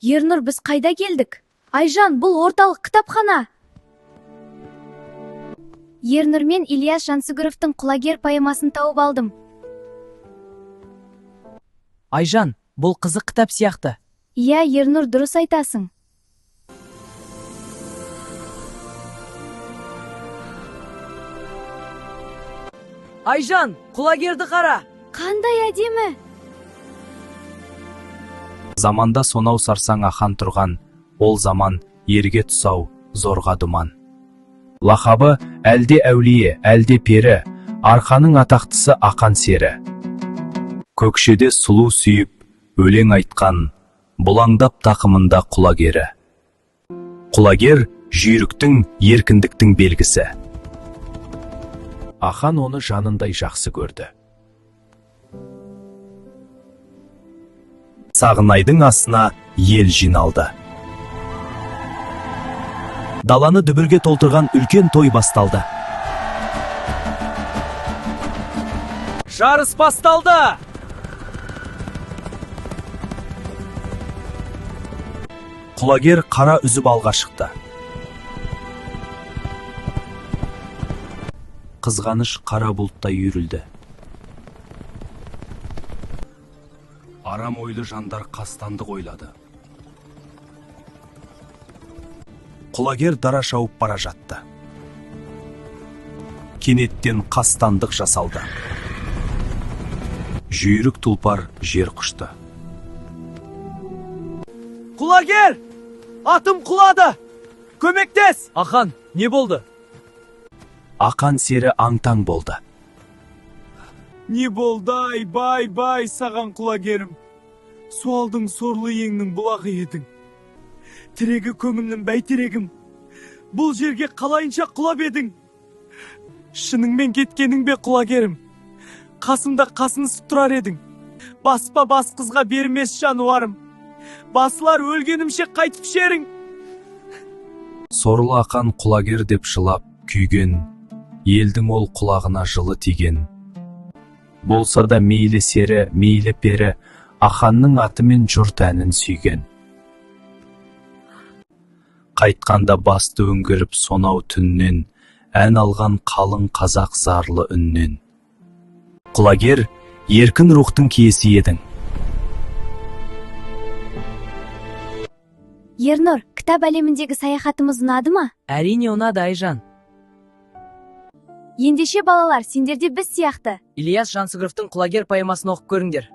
Ернұр, біз қайда келдік? Айжан, бұл орталық кітапхана. Ернұр, мен Ильяс Жансүгіровтің «Құлагер» поэмасын тауып алдым. Айжан, бұл қызық кітап сияқты. Иә, Ернұр, дұрыс айтасың. Айжан, Құлагерді қара. Қандай әдемі! Заманда сонау сарсаң Ақан тұрған, ол заман ерге тұсау, зорға думан. Лақабы әлде әулие, әлде пері, Арқаның атақтысы Ақан сері. Көкшеде сұлу сүйіп, өлең айтқан, бұлаңдап тақымында Құлагері. Құлагер жүйріктің, еркіндіктің белгісі. Ақан оны жанындай жақсы көрді. Сағынайдың астына ел жиналды. Даланы дүбірге толтырған үлкен той басталды. Жарыс басталды. Құлагер қара үзіп алға шықты. Қызғаныш қара бұлттай үйірілді. Арам ойлы жандар қастандық ойлады. Құлагер дара шауып бара жатты. Кенеттен қастандық жасалды. Жүйрік тұлпар жер құшты. Құлагер! Атым құлады! Көмектес! Ақан, не болды? Ақан сері аң-таң болды. Не болды, ай, бай, бай, саған, Құлагерім? Суалдың сорлы еңнің бұлағы едің. Тірегі көңілінің бәйтерегім. Бұл жерге қалайынша құлап едің? Шыныңмен кеткенің бе, Құлагерім? Қасымда қасынысып тұрар едің. Баспа бас қызға бермес жануарым. Басылар өлгенімше қайтып шерің. Сорлы Ақан Құлагер деп жылап, күйген, елдің ол құлағына жылы тиген. Болса да мейлі сері, мейлі пері, Ақанның атымен жұрт әнін сүйген. Қайтқанда басты өңгеріп сонау түннен, ән алған қалың қазақ зарлы үннен. Құлагер, еркін рухтың киесі едің. Ернұр, кітап әлеміндегі саяхатымыз ұнады ма? Әрине ұнады, Айжан. Ендеше, балалар, сендер де біз сияқты Ильяс Жансүгіровтің «Құлагер» поэмасын оқып көріңдер.